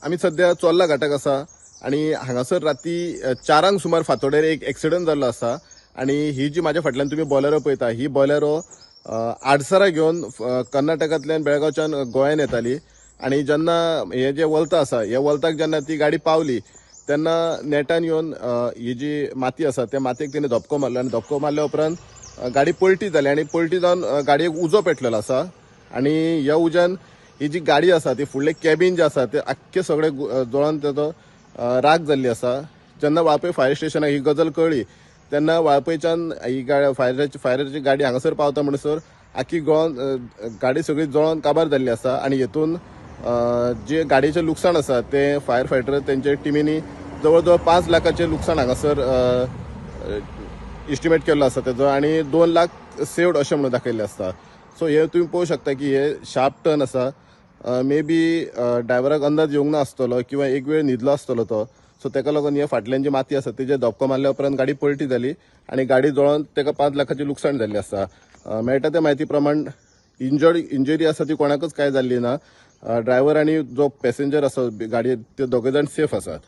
आमी सद्या चोर्ला घाटाक आसा आनी हांगासर राती 4 सुमार फांतोडेर एक एक्सिडंट जाल्लो आसा. आनी ही जी म्हाज्या फाटल्यान तुमी बॉलेरो पळयता, ही बॉलेरो आडसरां घेवन कर्नाटकांतल्यान बेळगांवच्यान गोंयान येताली. आनी जेन्ना हे जे वलता आसा, ह्या वलताक जेन्ना ती गाडी पावली तेन्ना नेटान येवन ही जी माती आसा त्या मातयेक तिणें धपको मारलो आनी धपको मारल्या उपरांत गाडी पलटी जाली आनी पलटी जावन गाडयेक उजो पेटलेलो आसा. आनी ह्या उज्यान ही जी गाडी आसा ती फुडलें कॅबीन जें आसा ते आख्खे सगळे जळोन तेजो राग जाल्ली आसा. जेन्ना वाळपय फायर स्टेशनाक ही गजाल कळ्ळी तेन्ना वाळपयच्यान ही गाडी फायराची गाडी हांगासर पावता म्हणसर आख्खी गळोन गाडी सगळी जळोन काबार जाल्ली आसा. आनी हेतून जे गाडयेचें लुकसाण आसा तें फायर फायटर तेंच्या टिमीनी जवळ जवळ 5 लाखाचें लुकसाण हांगासर इस्टिमेट केल्लो आसा तेजो आनी 2 लाख सेव्ड अशें म्हणून दाखयल्लें आसता. सो हे तुमी पळोवंक शकता की हे शार्प टर्न आसा. मे बी ड्रायव्हराक अंदाज येवंक ना आसतलो किंवा एक वेळ न्हिदलो आसतलो तो. सो तेका लागून हे फाटल्यान जी माती आसा तेजेर धपको मारल्या उपरांत गाडी पलटी जाली आनी गाडी जळोन तेका 5 लाखाचें लुकसाण जाल्लें आसा. मेळटा त्या म्हायती प्रमाण इंजरी आसा ती कोणाकच कांय जाल्ली ना. ड्रायव्हर आनी जो पॅसेंजर आसा गाडयेत ते दोगे जाण सेफ आसात.